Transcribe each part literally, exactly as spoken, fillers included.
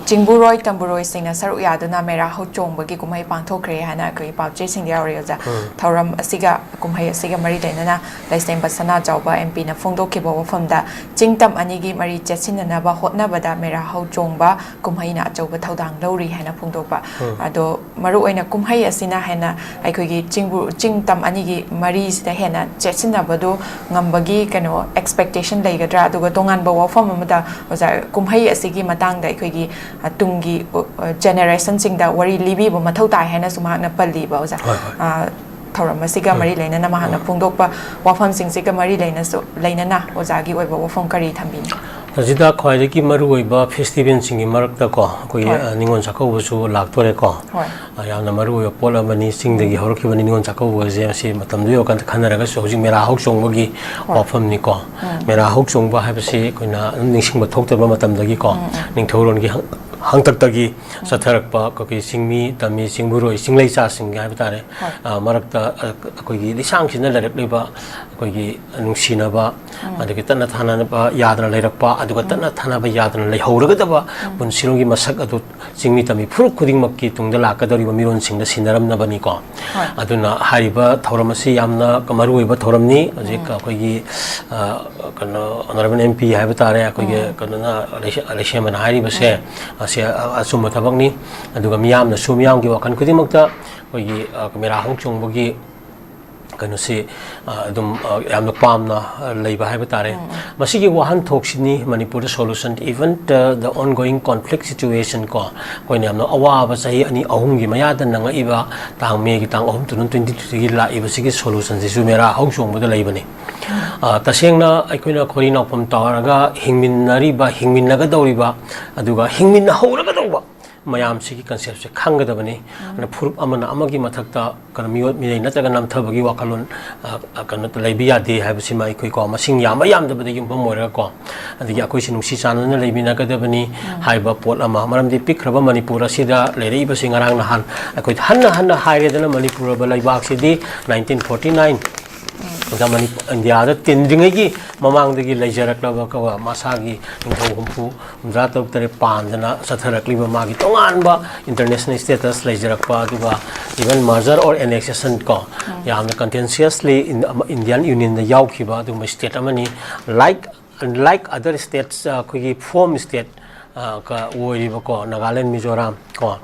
ꯆꯤꯡꯕꯨꯔꯣꯏ ꯇꯝꯕꯨꯔꯣꯏꯁꯤꯡꯅ ꯁꯔꯨꯛ ꯌꯥꯗꯨꯅ ꯃꯦꯔꯥ ꯍꯧ ꯆꯣꯡꯕꯒꯤ ꯀꯨꯝꯍꯩ ꯄꯥꯡꯊꯣꯛꯈ꯭ꯔꯦ ꯍꯥꯏꯅ ꯑꯩꯈꯣꯏꯒꯤ ꯄꯥꯎꯆꯦꯁꯤꯡꯗ ꯌꯥꯎꯔꯤ, ꯑꯣꯖꯥ꯫ ꯊꯧꯔꯝ ꯑꯁꯤꯒ, ꯀꯨꯝꯍꯩ ꯑꯁꯤꯒ ꯃꯔꯤ ꯂꯩꯅꯅ ꯂꯩꯁꯦꯝꯕ ꯁꯅꯥꯖꯥꯎꯕ ꯑꯦꯝ ꯄꯤꯅ ꯐꯣꯡꯗꯣꯛꯈꯤꯕ ꯋꯥꯐꯝꯗ, ꯆꯤꯡ ꯇꯝ ꯑꯅꯤꯒꯤ ꯃꯔꯤ ꯆꯦꯠꯁꯤꯟꯅꯅꯕ ꯍꯣꯠꯅꯕꯗ ꯃꯦꯔꯥ ꯍꯧ ꯆꯣꯡꯕ ꯀꯨꯝꯍꯩꯅ ꯑꯆꯧꯕ ꯊꯧꯗꯥꯡ ꯂꯧꯔꯤ ꯍꯥꯏꯅ ꯐꯣꯡꯗꯣꯛꯄ꯫ ꯑꯗꯣ ꯃꯔꯨꯑꯣꯏꯅ ꯀꯨꯝꯍꯩ ꯑꯁꯤꯅ ꯍꯦꯟꯅ ꯑꯩꯈꯣꯏꯒꯤ ꯆꯤꯡꯕꯨ-, ꯆꯤꯡ ꯇꯝ ꯑꯅꯤꯒꯤ ꯃꯔꯤꯁꯤꯗ ꯍꯦꯟꯅ ꯆꯦꯠꯁꯤꯟꯅꯕꯗꯨ ꯉꯝꯕꯒꯤ ꯀꯩꯅꯣ expectation ꯂꯩꯒꯗ꯭ꯔꯥ? ꯑꯗꯨꯒ ꯇꯣꯉꯥꯟꯕ ꯋꯥꯐꯝ ꯑꯃꯗ, ꯑꯣꯖꯥ, ꯀꯨꯝꯍꯩ ꯑꯁꯤꯒꯤ ꯃꯇꯥꯡꯗ ꯑꯩꯈꯣꯏꯒꯤ, ꯑ, ꯇꯨꯡꯒꯤ, ꯑ, generationꯁꯤꯡꯗ ꯋꯥꯔꯤ ꯂꯤꯕꯤꯕ ꯃꯊꯧ ꯇꯥꯏ ꯍꯥꯏꯅꯁꯨ ꯃꯍꯥꯛꯅ ꯄꯜꯂꯤꯕ, ꯑꯣꯖꯥ꯫ ꯍꯣꯏ, ꯍꯣꯏ꯫ ꯑ, ꯊꯧꯔꯝ ꯑꯁꯤꯒ ꯎꯝ꯫ ꯃꯔꯤ ꯂꯩꯅꯅ ꯃꯍꯥꯛꯅ ꯎꯝ꯫ ꯐꯣꯡꯗꯣꯛꯄ ꯋꯥꯐꯝꯁꯤꯡꯁꯤꯒ ꯃꯔꯤ ꯂꯩꯅꯁꯨ, ꯂꯩꯅꯅ ꯑꯣꯖꯥꯒꯤ ꯑꯣꯏꯕ ꯋꯥꯐꯝ ꯀꯔꯤ ꯊꯝꯕꯤꯅꯤ? ꯃꯁꯤꯗ ꯈ꯭ꯋꯥꯏꯗꯒꯤ ꯃꯔꯨꯑꯣꯏꯕ festivalꯁꯤꯡꯒꯤ ꯃꯔꯛꯇꯀꯣ, ꯑꯩꯈꯣꯏꯒꯤ, ꯍꯣꯏ꯫ ꯑ, ꯅꯤꯉꯣꯜ ꯆꯥꯛꯀꯧꯕꯁꯨ ꯂꯥꯛꯇꯣꯔꯦꯀꯣ꯫ ꯍꯣꯏ꯫ ꯑ, ꯌꯥꯝꯅ ꯃꯔꯨꯑꯣꯏꯕ ꯄꯣꯠ ꯑꯃꯅꯤ꯫ ꯆꯤꯡꯗꯒꯤ ꯎꯝ꯫ ꯍꯧꯔꯛꯈꯤꯕꯅꯤ ꯅꯤꯉꯣꯜ ꯆꯥꯛꯀꯧꯕ ꯑꯁꯦ꯫ ꯃꯁꯤ ꯃꯇꯝꯗꯨꯒꯤ ꯋꯥꯈꯜꯗ ꯈꯟꯅꯔꯒꯁꯨ ꯍꯧꯖꯤꯛ ꯃꯦꯔꯥ ꯍꯧ ꯆꯣꯡꯕꯒꯤ ꯍꯣꯏ꯫ ꯋꯥꯐꯝꯅꯤꯀꯣ꯫ ꯎꯝ꯫ ꯃꯦꯔꯥ ꯍꯧ ꯆꯣꯡꯕ ꯍꯥꯏꯕꯁꯤ ꯑꯩꯈꯣꯏꯅ ꯑꯗꯨꯝ ꯅꯤꯡꯁꯤꯡꯕ ꯊꯣꯛꯇꯕ ꯃꯇꯝꯗꯒꯤꯀꯣ, ꯎꯝ, ꯎꯝ꯫ ꯅꯤꯡꯊꯧꯔꯣꯟꯒꯤ ꯍꯪ-, ꯍꯥꯡꯇꯛꯇꯒꯤ ꯎꯝ꯫ ꯆꯠꯊꯔꯛꯄ ꯑꯩꯈꯣꯏꯒꯤ ꯆꯤꯡꯃꯤ, ꯇꯝꯃꯤ, ꯆꯤꯡꯕꯨꯔꯣꯏ, ꯆꯤꯡꯂꯩꯆꯥꯁꯤꯡ ꯍꯥꯏꯕ ꯇꯥꯔꯦ꯫ ꯍꯣꯏ꯫ ꯑ, ꯃꯔꯛꯇ, ꯑ, ꯑꯩꯈꯣꯏꯒꯤ ꯂꯤꯁꯥꯡꯁꯤꯟꯅ ꯂꯩꯔꯛꯂꯤꯕ ꯑꯩꯈꯣꯏꯒꯤ ꯅꯨꯡꯁꯤꯅꯕ, ꯎꯝ꯫ ꯑꯗꯒꯤ ꯇꯠꯅ ꯊꯥꯅꯕ ꯌꯥꯗꯅ ꯂꯩꯔꯛꯄ, ꯑꯗꯨꯒ ꯎꯝ꯫ ꯇꯠꯅ ꯊꯥꯅꯕ ꯌꯥꯗꯅ ꯂꯩꯍꯧꯔꯒꯗꯕ ꯎꯝ꯫ ꯄꯨꯟꯁꯤꯔꯣꯜꯒꯤ ꯃꯁꯛ ꯑꯗꯨ ꯆꯤꯡꯃꯤ ꯇꯝꯃꯤ ꯐꯨꯔꯨꯞ ꯈꯨꯗꯤꯡꯃꯛꯀꯤ ꯇꯨꯡꯗ ꯂꯥꯛꯀꯗꯧꯔꯤꯕ ꯃꯤꯔꯣꯟꯁꯤꯡꯗ ꯁꯤꯟꯅꯔꯝꯅꯕꯅꯤꯀꯣ꯫ ꯍꯣꯏ꯫ ꯑꯗꯨꯅ ꯍꯥꯏꯔꯤꯕ ꯊꯧꯔꯝ ꯑꯁꯤ ꯌꯥꯝꯅ ꯃꯔꯨꯑꯣꯏꯕ ꯊꯧꯔꯝꯅꯤ꯫ ꯍꯧꯖꯤꯛ ꯎꯝ꯫ ꯑꯩꯈꯣꯏꯒꯤ, ꯑ, ꯀꯩꯅꯣ, honourable M P ꯍꯥꯏꯕ ꯇꯥꯔꯦ, ꯑꯩꯈꯣꯏꯒꯤ ꯎꯝ꯫ ꯀꯩꯅꯣꯅ, ꯂꯩꯁꯦ-, ꯂꯩꯁꯦꯝꯕꯅ ꯍꯥꯏꯔꯤꯕꯁꯦ, ꯎꯝ꯫ ꯑꯁꯤ ꯑ-, ꯑꯆꯨꯝꯕ ꯊꯕꯛꯅꯤ꯫ ꯑꯗꯨꯒ ꯃꯤꯌꯥꯝꯅꯁꯨ, ꯃꯤꯌꯥꯝꯒꯤ ꯋꯥꯈꯜ ꯈꯨꯗꯤꯡꯃꯛꯇ ꯑꯩꯈꯣꯏꯒꯤ, ꯑ, ꯃꯦꯔꯥ ꯍꯧ ꯆꯣꯡꯕꯒꯤ ꯀꯩꯅꯣꯁꯤ, ꯑ, ꯑꯗꯨꯝ, ꯑ, ꯌꯥꯝꯅ ꯄꯥꯝꯅ, ꯑ, ꯂꯩꯕ ꯍꯥꯏꯕ ꯇꯥꯔꯦ꯫ ꯎꯝ, ꯎꯝ꯫ ꯃꯁꯤꯒꯤ ꯋꯥꯍꯟꯊꯣꯛꯁꯤꯅꯤ ꯃꯅꯤꯄꯨꯔꯗ solution, even the, the ongoing conflict situation ꯀꯣ, ꯑꯩꯈꯣꯏꯅ ꯌꯥꯝꯅ ꯑꯋꯥꯕ ꯆꯍꯤ ꯑꯅꯤ ꯑꯍꯨꯝꯒꯤ ꯃꯌꯥꯗ ꯅꯪꯉꯛꯏꯕ ꯇꯥꯡ Mayꯒꯤ ꯇꯥꯡ ꯑꯍꯨꯝ, two thousand twenty twoꯗꯒꯤ ꯂꯥꯛꯏꯕꯁꯤꯒꯤ solutionꯁꯤꯁꯨ ꯃꯦꯔꯥ ꯍꯧ ꯆꯣꯡꯕꯗ ꯂꯩꯕꯅꯤ꯫ ꯎꯝ꯫ ꯑ, ꯇꯁꯦꯡꯅ ꯑꯩꯈꯣꯏꯅ ꯈꯣꯔꯤ ꯅꯥꯎꯄꯝ ꯇꯥꯔꯒ ꯍꯤꯡꯃꯤꯟꯅꯔꯤꯕ, ꯍꯤꯡꯃꯤꯟꯅꯒꯗꯧꯔꯤꯕ, ꯑꯗꯨꯒ ꯍꯤꯡꯃꯤꯟꯅꯍꯧꯔꯒꯗꯧꯕ ꯃꯌꯥꯝꯁꯤꯒꯤ conceptꯁꯦ ꯈꯪꯒꯗꯕꯅꯤ꯫ ꯎꯝ꯫ ꯑꯗꯨꯅ ꯐꯨꯔꯨꯞ ꯑꯃꯅ ꯑꯃꯒꯤ ꯃꯊꯛꯇ ꯀꯩꯅꯣ ꯃꯤꯑꯣꯠ ꯃꯤꯅꯩ ꯅꯠꯇ꯭ꯔꯒ ꯅꯝꯊꯕꯒꯤ ꯋꯥꯈꯜꯂꯣꯟ, ꯑ, ꯑ, ꯀꯩꯅꯣ ꯂꯩꯕ ꯌꯥꯗꯦ ꯍꯥꯏꯕꯁꯤꯃ ꯑꯩꯈꯣꯏꯀꯣ ꯃꯁꯤꯡ ꯌꯥꯝꯕ ꯌꯥꯝꯗꯕꯗꯒꯤ ꯌꯨꯝꯐꯝ ꯑꯣꯏꯔꯒꯀꯣ, ꯑꯗꯒꯤ ꯑꯩꯈꯣꯏꯁꯤ ꯅꯨꯡꯁꯤ ꯆꯥꯟꯅꯅ ꯂꯩꯃꯤꯟꯅꯒꯗꯕꯅꯤ ꯎꯝ꯫ ꯍꯥꯏꯕ ꯄꯣꯠ ꯑꯃ꯫ ꯃꯔꯝꯗꯤ ꯄꯤꯛꯈ꯭ꯔꯕ ꯃꯅꯤꯄꯨꯔ ꯑꯁꯤꯗ ꯂꯩꯔꯛꯏꯕꯁꯤ ꯉꯔꯥꯡ ꯅꯍꯥꯟ ꯑꯩꯈꯣꯏ ꯍꯟꯅ ꯍꯟꯅ ꯍꯥꯏꯔꯦꯗꯅ ꯃꯅꯤꯄꯨꯔ ꯍꯥꯏꯕ ꯂꯩꯕꯥꯛꯁꯤꯗꯤ nineteen forty nine ꯎꯝ꯫ ꯃꯅꯤꯄꯨꯔ, ꯏꯟꯗꯤꯌꯥꯗ ꯇꯤꯟꯗ꯭ꯔꯤꯉꯩꯒꯤ ꯃꯃꯥꯡꯗꯒꯤ ꯂꯩꯖꯔꯛꯂꯕ ꯀꯣ, ꯃꯁꯥꯒꯤ ꯅꯤꯡꯊꯧ ꯍꯨꯝꯐꯨ, ꯍꯨꯝꯗ꯭ꯔꯥ ꯇꯔꯨꯛ ꯇꯔꯦꯠ ꯄꯥꯟꯗꯅ ꯆꯠꯊꯔꯛꯂꯤꯕ ꯃꯥꯒꯤ ꯇꯣꯉꯥꯟꯕ international status ꯂꯩꯖꯔꯛꯄ, ꯑꯗꯨꯒ even merger or annexation ꯀꯣ, ꯌꯥꯝꯅ contentiously Indian Union ꯗ ꯌꯥꯎꯈꯤꯕ ꯑꯗꯨꯒꯨꯝꯕ state ꯑꯃꯅꯤ꯫ Like, unlike other states, ꯑ, ꯑꯩꯈꯣꯏꯒꯤ form state, ꯑ, ꯀ-, ꯑꯣꯏꯔꯤꯕꯀꯣ, ꯅꯥꯒꯥꯂꯦꯟ, ꯃꯤꯖꯣꯔꯥꯝ ꯀꯣ,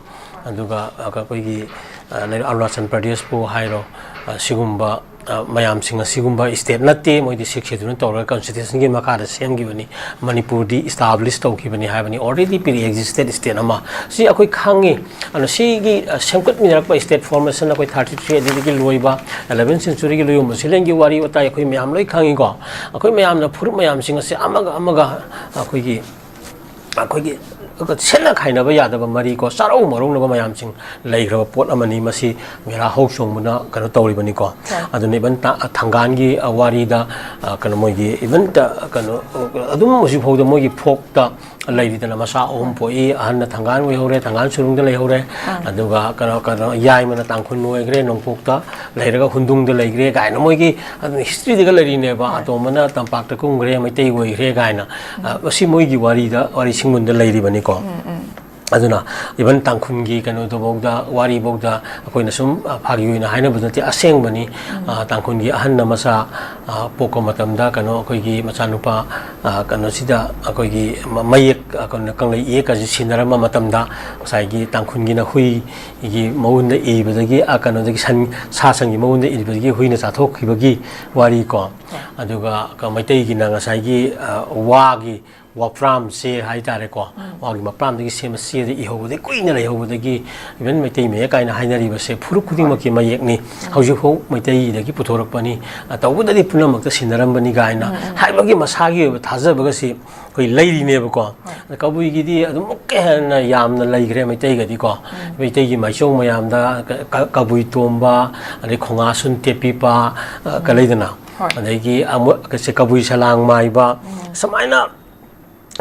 ꯑꯗꯨꯒ, ꯑ, ꯑꯩꯈꯣꯏꯒꯤ, ꯑ, ꯂꯩ-, ꯑꯔꯨꯅꯥꯆꯜ ꯄ꯭ꯔꯗꯦꯁꯄꯨ ꯍꯥꯏꯔꯣ, ꯑ, ꯁꯤꯒꯨꯝꯕ, ꯑ, ꯃꯌꯥꯝꯁꯤꯡ ꯑꯁꯤꯒꯨꯝꯕ state ꯅꯠꯇꯦ, ꯃꯣꯏꯗꯤ Sixth Schedule ꯅ ꯇꯧꯔꯒ constitution ꯒꯤ ꯃꯈꯥꯗ ꯁꯦꯝꯈꯤꯕꯅꯤ, ꯃꯅꯤꯄꯨꯔꯗꯤ establish ꯇꯧꯈꯤꯕꯅꯤ ꯍꯥꯏꯕꯅꯤ, already pre-existed state ꯑꯃ꯫ ꯁꯤ ꯑꯩꯈꯣꯏ ꯈꯪꯉꯤ꯫ ꯑꯗꯨꯅ ꯁꯤꯒꯤ, ꯑ, ꯁꯦꯝꯒꯠꯃꯤꯟꯅꯔꯛꯄ state formation ꯑꯩꯈꯣꯏ thirty three ꯑꯗꯨꯗꯒꯤ ꯂꯣꯏꯕ eleventh century ꯒꯤ ꯂꯣꯏꯌꯣꯟꯕ ꯁꯤꯂꯦꯟꯒꯤ ꯋꯥꯔꯤ ꯋꯥꯇꯥꯏ ꯑꯩꯈꯣꯏ ꯃꯌꯥꯝ ꯂꯣꯏ ꯈꯪꯉꯤꯀꯣ꯫ ꯑꯩꯈꯣꯏ ꯃꯌꯥꯝꯅ ꯐꯨꯔꯨꯞ ꯃꯌꯥꯝꯁꯤꯡ ꯑꯁꯦ ꯑꯃꯒ ꯑꯃꯒ ꯑꯩꯈꯣꯏꯒꯤ, ꯑꯩꯈꯣꯏꯒꯤ ꯁꯦꯠꯅ ꯈꯥꯏꯅꯕ ꯌꯥꯗꯕ ꯃꯔꯤ ꯀꯣ, ꯆꯥꯔꯧ ꯃꯔꯧꯅꯕ ꯃꯌꯥꯝꯁꯤꯡ ꯂꯩꯈ꯭ꯔꯕ ꯄꯣꯠ ꯑꯃꯅꯤ꯫ ꯃꯁꯤ ꯃꯦꯔꯥ ꯍꯧ ꯆꯣꯡꯕꯅ ꯀꯩꯅꯣ ꯇꯧꯔꯤꯕꯅꯤꯀꯣ꯫ ꯍꯣꯏ꯫ ꯑꯗꯨꯅ even ꯇ-, ꯊꯥꯡꯒꯥꯟꯒꯤ, ꯑ, ꯋꯥꯔꯤꯗ, ꯑ, ꯀꯩꯅꯣ ꯃꯣꯏꯒꯤ even ꯇ-, ꯀꯩꯅꯣ, ꯑꯗꯨꯝ ꯍꯧꯖꯤꯛ ꯐꯥꯎꯗ ꯃꯣꯏꯒꯤ folkꯇ ꯂꯩꯔꯤꯗꯅ, ꯃꯆꯥ ꯑꯍꯨꯝ ꯄꯣꯛꯏ, ꯑꯍꯟꯅ ꯊꯥꯡꯒꯥꯟ ꯑꯣꯏꯍꯧꯔꯦ, ꯊꯥꯡꯒꯥꯟ ꯁꯨꯔꯨꯡꯗ ꯂꯩꯍꯧꯔꯦ, ꯑꯥ꯫ ꯑꯗꯨꯒ ꯀꯩꯅꯣ, ꯀꯩꯅꯣ, ꯌꯥꯏꯃꯅ ꯇꯥꯡꯈꯨꯜ ꯑꯣꯏꯈ꯭ꯔꯦ, ꯅꯣꯡꯄꯣꯛꯇ ꯂꯩꯔꯒ ꯍꯨꯟꯗꯨꯡꯗ ꯂꯩꯈ꯭ꯔꯦ ꯀꯥꯏꯅ ꯃꯣꯏꯒꯤ ꯑꯗꯨꯝ history ꯗꯒ ꯂꯩꯔꯤꯅꯦꯕ꯫ ꯍꯣꯏ꯫ ꯑꯇꯣꯝꯕꯅ ꯇꯝꯄꯥꯛꯇ ꯀꯨꯝꯈ꯭ꯔꯦ, ꯃꯩꯇꯩ ꯑꯣꯏꯈ꯭ꯔꯦ ꯀꯥꯏꯅ꯫ ꯑ, ꯃꯁꯤ ꯃꯣꯏꯒꯤ ꯋꯥꯔꯤꯗ, ꯋꯥꯔꯤ ꯁꯤꯡꯕꯨꯟꯗ ꯂꯩꯔꯤꯕꯅꯤꯀꯣ꯫ ꯎꯝ, ꯎꯝ꯫ ꯑꯗꯨꯅ even ꯇꯥꯡꯈꯨꯜꯒꯤ ꯀꯩꯅꯣꯗꯨꯐꯥꯎꯗ, ꯋꯥꯔꯤꯐꯥꯎꯗ ꯑꯩꯈꯣꯏꯅ ꯁꯨꯝ, ꯑ, ꯐꯥꯒꯤ ꯑꯣꯏꯅ ꯍꯥꯏꯅꯕ ꯅꯠꯇꯦ, ꯑꯁꯦꯡꯕꯅꯤ꯫ ꯎꯝ꯫ ꯑ, ꯇꯥꯡꯈꯨꯜꯒꯤ ꯑꯍꯟꯅ ꯃꯆꯥ, ꯑ, ꯄꯣꯛꯄ ꯃꯇꯝꯗ ꯀꯩꯅꯣ ꯑꯩꯈꯣꯏꯒꯤ ꯃꯆꯥꯅꯨꯄꯥ, ꯑ, ꯀꯩꯅꯣꯁꯤꯗ ꯑꯩꯈꯣꯏꯒꯤ ꯃ-, ꯃꯌꯦꯛ, ꯑ, ꯀꯩꯅꯣ ꯀꯪꯂꯩ ꯏꯌꯦꯛ ꯑꯁꯤ ꯁꯤꯟꯅꯔꯝꯕ ꯃꯇꯝꯗ ꯉꯁꯥꯏꯒꯤ ꯇꯥꯡꯈꯨꯜꯒꯤꯅ ꯍꯨꯏꯒꯤ ꯃꯎꯟꯗ ꯏꯕꯗꯒꯤ, ꯑ, ꯀꯩꯅꯣꯗꯒꯤ ꯁꯟ, ꯁꯥ ꯁꯟꯒꯤ ꯃꯎꯟꯗ ꯏꯕꯗꯒꯤ ꯍꯨꯏꯅ ꯆꯥꯊꯣꯛꯈꯤꯕꯒꯤ ꯋꯥꯔꯤ ꯀꯣ꯫ ꯍꯣꯏ꯫ ꯑꯗꯨꯒ ꯀ-, ꯃꯩꯇꯩꯒꯤꯅ ꯉꯁꯥꯏꯒꯤ, ꯑ, ꯋꯥꯒꯤ ꯋꯥꯄ꯭ꯔꯥꯝ ꯆꯦ ꯍꯥꯏꯇꯥꯔꯦꯀꯣ, ꯎꯝ꯫ ꯋꯥꯒꯤ ꯃꯄ꯭ꯔꯥꯝꯗꯒꯤ ꯁꯦꯝꯕ ꯆꯦꯗ ꯏꯍꯧꯕꯗꯒꯤ, ꯀꯨꯏꯅ ꯂꯩꯍꯧꯕꯗꯒꯤ, even ꯃꯩꯇꯩ ꯃꯌꯦꯛ ꯀꯥꯏꯅ ꯍꯥꯏꯅꯔꯤꯕꯁꯦ ꯐꯨꯔꯨꯞ ꯈꯨꯗꯤꯡꯃꯛꯀꯤ ꯃꯌꯦꯛꯅꯤ꯫ ꯎꯝ꯫ ꯍꯧꯖꯤꯛꯐꯥꯎ ꯃꯩꯇꯩꯗꯒꯤ ꯄꯨꯊꯣꯔꯛꯄꯅꯤ꯫ ꯑ, ꯇꯧꯕꯗꯗꯤ ꯄꯨꯝꯅꯃꯛꯇ ꯁꯤꯟꯅꯔꯝꯕꯅꯤ ꯀꯥꯏꯅ ꯎꯝ, ꯎꯝ꯫ ꯍꯥꯏꯕꯒꯤ ꯃꯁꯥꯒꯤ ꯑꯣꯏꯕ ꯊꯥꯖꯕꯒꯁꯤ ꯑꯩꯈꯣꯏ ꯂꯩꯔꯤꯅꯦꯕꯀꯣ꯫ ꯍꯣꯏ꯫ ꯑꯗ ꯀꯕꯨꯏꯒꯤꯗꯤ ꯑꯗꯨꯃꯨꯛꯀ ꯍꯦꯟꯅ ꯌꯥꯝꯅ ꯂꯩꯈ꯭ꯔꯦ ꯃꯩꯇꯩꯒꯗꯤꯀꯣ꯫ ꯎꯝ꯫ ꯃꯩꯇꯩꯒꯤ ꯃꯥꯏꯆꯧ ꯃꯌꯥꯝꯗ ꯀ-, ꯀ-, ꯀꯕꯨꯏ ꯇꯣꯝꯕ, ꯑꯗꯩ ꯈꯣꯡꯉꯥꯁꯨꯟ ꯇꯦꯛꯄꯤꯄ, ꯑ, ꯀ-, ꯎꯝ꯫ ꯂꯩꯗꯅ꯫ ꯍꯣꯏ꯫ ꯑꯗꯒꯤ ꯑꯃꯨꯛ ꯀ-, ꯁꯦ ꯀꯕꯨꯏ ꯁꯂꯥꯡ ꯃꯥꯏꯕ, ꯎꯝ꯫ ꯁꯨꯃꯥꯏꯅ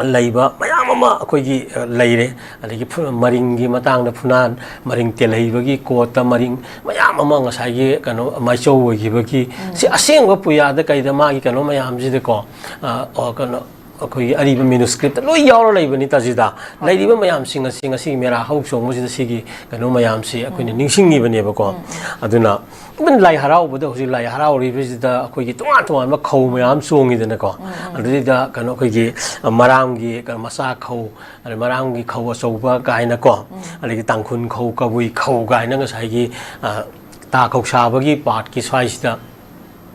ꯂꯩꯕ ꯃꯌꯥꯝ ꯑꯃ ꯑꯩꯈꯣꯏꯒꯤ, ꯑ, ꯂꯩꯔꯦ꯫ ꯑꯗꯒꯤ ꯐꯨ-, ꯃꯔꯤꯡꯒꯤ ꯃꯇꯥꯡꯗ ꯐꯨꯅꯥꯟ, ꯃꯔꯤꯡ ꯇꯦꯜꯍꯩꯕꯒꯤ ꯀꯣꯠꯇ ꯃꯔꯤꯡ ꯃꯌꯥꯝ ꯑꯃ ꯉꯁꯥꯏꯒꯤ ꯀꯩꯅꯣ ꯃꯥꯏꯆꯧ ꯑꯣꯏꯈꯤꯕꯒꯤ, ꯁꯤ ꯑꯁꯦꯡꯕ ꯄꯨꯌꯥꯗ ꯀꯩꯗ ꯃꯥꯒꯤ ꯀꯩꯅꯣ ꯃꯌꯥꯝꯁꯤꯗꯀꯣ, ꯑ, ꯑ, ꯀꯩꯅꯣ ꯑꯩꯈꯣꯏꯒꯤ ꯑꯔꯤꯕ ꯃꯦꯅꯨꯁꯀ꯭ꯔꯤꯞꯇ ꯂꯣꯏ ꯌꯥꯎꯔ ꯂꯩꯕꯅꯤ ꯇꯥꯖꯤꯗ꯫ ꯂꯩꯔꯤꯕ ꯃꯌꯥꯝꯁꯤꯡ ꯑꯁꯤ ꯉꯁꯤꯒꯤ ꯃꯦꯔꯥ ꯍꯧ ꯆꯣꯡꯕꯁꯤꯗ ꯁꯤꯒꯤ ꯀꯩꯅꯣ ꯃꯌꯥꯝꯁꯤ ꯑꯩꯈꯣꯏꯅ ꯅꯤꯡꯁꯤꯡꯉꯤꯕꯅꯦꯕꯀꯣ꯫ ꯑꯗꯨꯅ even ꯂꯥꯏ ꯍꯔꯥꯎꯕꯗ, ꯍꯧꯖꯤꯛ ꯂꯥꯏ ꯍꯔꯥꯎꯔꯤꯕꯁꯤꯗ ꯑꯩꯈꯣꯏꯒꯤ ꯇꯣꯉꯥꯟ ꯇꯣꯉꯥꯟꯕ ꯈꯧ ꯃꯌꯥꯝ ꯆꯣꯡꯉꯤꯗꯅꯀꯣ꯫ ꯑꯗꯨꯗꯩꯗ ꯀꯩꯅꯣ ꯑꯩꯈꯣꯏꯒꯤ, ꯑ, ꯃꯔꯥꯝꯒꯤ ꯀꯩꯅꯣ ꯃꯆꯥ ꯈꯧ, ꯑꯗꯩ ꯃꯔꯥꯝꯒꯤ ꯈꯧ ꯑꯆꯧꯕ ꯀꯥꯏꯅꯀꯣ, ꯑꯗꯒꯤ ꯇꯥꯡꯈꯨꯜ ꯈꯧ, ꯀꯕꯨꯏ ꯈꯧ ꯀꯥꯏꯅ ꯉꯁꯥꯏꯒꯤ, ꯑ, ꯇꯥ ꯈꯧꯁꯥꯕꯒꯤ ꯄꯥꯔꯠꯀꯤ ꯁ꯭ꯋꯥꯏꯁꯤꯗ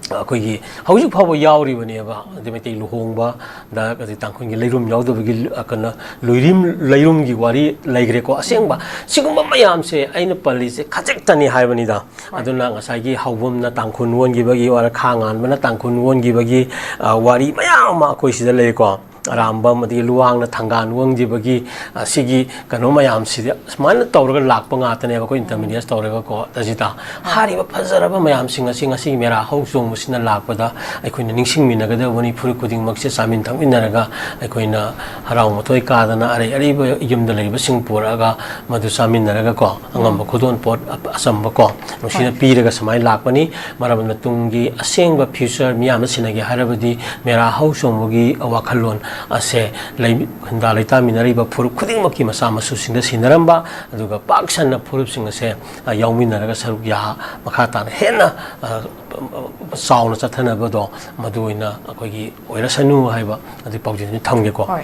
ꯑꯩꯈꯣꯏꯒꯤ ꯍꯧꯖꯤꯛ ꯐꯥꯎꯕ ꯌꯥꯎꯔꯤꯕꯅꯦꯕ꯫ ꯑꯗꯩ ꯃꯩꯇꯩ ꯂꯨꯍꯣꯡꯕꯗ, ꯑꯗꯩ ꯇꯥꯡꯈꯨꯜꯒꯤ ꯂꯩꯔꯨꯝ ꯌꯥꯎꯗꯕꯒꯤ, ꯑ, ꯀꯩꯅꯣ, ꯂꯣꯏꯔꯤꯝ ꯂꯩꯔꯨꯝꯒꯤ ꯋꯥꯔꯤ ꯂꯩꯈ꯭ꯔꯦꯀꯣ꯫ ꯑꯁꯦꯡꯕ ꯁꯤꯒꯨꯝꯕ ꯃꯌꯥꯝꯁꯦ ꯑꯩꯅ ꯄꯜꯂꯤꯁꯦ ꯈꯖꯤꯛꯇꯅꯤ ꯍꯥꯏꯕꯅꯤꯗ꯫ ꯑꯗꯨꯅ ꯉꯁꯥꯏꯒꯤ ꯍꯧꯕꯝꯅ ꯇꯥꯡꯈꯨꯜ ꯑꯣꯟꯈꯤꯕꯒꯤ, ꯋꯥꯔ ꯈꯥ ꯉꯥꯟꯕꯅ ꯇꯥꯡꯈꯨꯜ ꯑꯣꯟꯈꯤꯕꯒꯤ, ꯑ, ꯋꯥꯔꯤ ꯃꯌꯥꯝ ꯑꯃ ꯑꯩꯈꯣꯏ ꯁꯤꯗ ꯂꯩꯀꯣ꯫ ꯑꯔꯥꯝꯕꯝ, ꯑꯗꯒꯤ ꯂꯨꯋꯥꯡꯅ ꯊꯪꯒꯥꯜ ꯑꯣꯟꯈꯤꯕꯒꯤ, ꯑ, ꯁꯤꯒꯤ ꯀꯩꯅꯣ ꯃꯌꯥꯝꯁꯤꯗ ꯁꯨꯃꯥꯏꯅ ꯇꯧꯔꯒ ꯂꯥꯛꯄ ꯉꯥꯛꯇꯅꯦꯕ ꯑꯩꯈꯣꯏ ꯏꯟꯇꯔꯃꯤꯗꯤꯌꯦꯠ ꯇꯧꯔꯒꯀꯣ꯫ ꯇꯥꯖꯤꯗ, ꯍꯥꯏꯔꯤꯕ ꯐꯖꯔꯕ ꯃꯌꯥꯝꯁꯤꯡ ꯑꯁꯤ ꯉꯁꯤꯒꯤ ꯃꯦꯔꯥ ꯍꯧ ꯆꯣꯡꯕꯁꯤꯅ ꯂꯥꯛꯄꯗ ꯑꯩꯈꯣꯏꯅ ꯅꯤꯡꯁꯤꯡꯃꯤꯟꯅꯒꯗꯕꯅꯤ꯫ ꯐꯨꯔꯨꯞ ꯈꯨꯗꯤꯡꯃꯛꯁꯦ ꯆꯥꯃꯤꯟ ꯊꯛꯃꯤꯟꯅꯔꯒ ꯑꯩꯈꯣꯏꯅ ꯍꯔꯥꯎ ꯃꯊꯣꯏ ꯀꯥꯗꯅ ꯑꯔꯩ ꯑꯔꯩꯕ ꯌꯨꯝꯗ ꯂꯩꯔꯤꯕꯁꯤꯡ ꯄꯨꯔꯛꯑꯒ ꯃꯗꯨ ꯆꯥꯃꯤꯟꯅꯔꯒꯀꯣ, ꯑꯉꯝꯕ ꯈꯨꯗꯣꯜ ꯄꯣꯠ ꯑ-, ꯑꯆꯝꯕꯀꯣ, ꯅꯨꯡꯁꯤꯅ ꯄꯤꯔꯒ ꯁꯨꯃꯥꯏꯅ ꯂꯥꯛꯄꯅꯤ꯫ ꯃꯔꯝ ꯑꯗꯨꯅ ꯇꯨꯡꯒꯤ ꯑꯁꯦꯡꯕ ꯐ꯭ꯌꯨꯆꯔ ꯃꯤꯌꯥꯝꯅ ꯁꯤꯟꯅꯒꯦ ꯍꯥꯏꯔꯕꯗꯤ ꯃꯦꯔꯥ ꯍꯧ ꯆꯣꯡꯕꯒꯤ ꯋꯥꯈꯜꯂꯣꯟ ꯑꯁꯦ ꯂꯩ-, ꯈꯨꯟꯗꯥ ꯂꯩꯇꯥꯃꯤꯟꯅꯔꯤꯕ ꯐꯨꯔꯨꯞ ꯈꯨꯗꯤꯡꯃꯛꯀꯤ ꯃꯆꯥ ꯃꯁꯨꯁꯤꯡꯗ ꯁꯤꯟꯅꯔꯝꯕ, ꯑꯗꯨꯒ ꯄꯥꯛ ꯁꯟꯅ ꯐꯨꯔꯨꯞꯁꯤꯡ ꯑꯁꯦ, ꯑ, ꯌꯥꯎꯃꯤꯟꯅꯔꯒ ꯁꯔꯨꯛ ꯌꯥ-, ꯃꯈꯥ ꯇꯥꯅ ꯍꯦꯟꯅ, ꯑ, ꯆꯥꯎꯅ ꯆꯠꯊꯅꯕꯗꯣ, ꯃꯗꯨ ꯑꯣꯏꯅ ꯑꯩꯈꯣꯏꯒꯤ ꯑꯣꯏꯔꯁꯅꯨ ꯍꯥꯏꯕ ꯑꯗꯨꯒꯤ ꯄꯥꯎꯖꯦꯜꯗꯨ ꯊꯝꯒꯦꯀꯣ꯫ ꯍꯣꯏ,